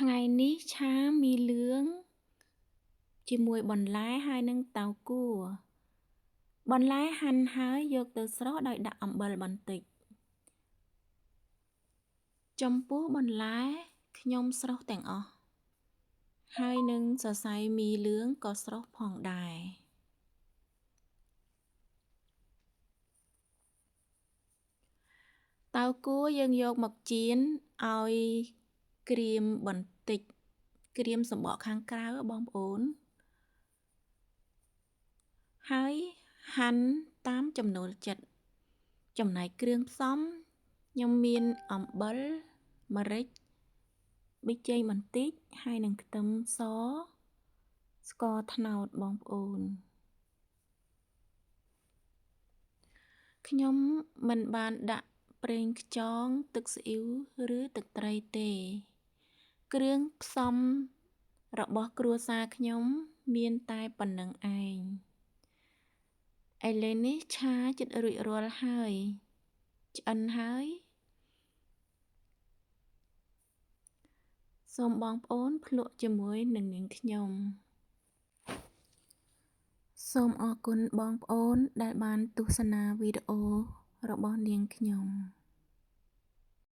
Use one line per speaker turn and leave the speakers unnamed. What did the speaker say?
ថ្ងៃនេះឆាមីលឿងជាមួយបន្លែហើយនឹងតៅគួរបន្លែហាន់ហើយយកទៅស្រុះដោយដាក់អំបិលបន្តិចចំពោះបន្លែខ្ញុំស្រុះទាំងអស់ហើយនឹងសរសៃមីលឿងក៏ស្រុះផងដែរតៅគួរយើងយកមកចៀនឲ្យក្រៀមបន្តិចក្រៀមសំបកខាងក្រៅបងប្អូនហើយហាន់តាមចំណូលចិត្តចំណែកគ្រឿងផ្សំខ្ញុំមានអំបិលម្រេចប៊ីចេងបន្តិចហើយនឹងខ្ទឹមសស្ករត្នោតបងប្អូនខ្ញុំមិនបានដាក់ប្រេងខ្យងទឹកស៊ីអ៊ីវឬទឹកត្រីទេគ្រឿងផ្សំរបស់គ្រួសារខ្ញុំមានតែប៉ុណ្្នឹងឯងឥឡូវនេះឆាជិតរួចរាល់ហើយឆ្អិនហើយសូមបងប្អូនភ្លក់ជាមួយនឹងនាងខ្ញុំសូមអរគុណបងប្អូនដែលបានទស្សនាវីដេអូរបស់នាងខ្ញុំ។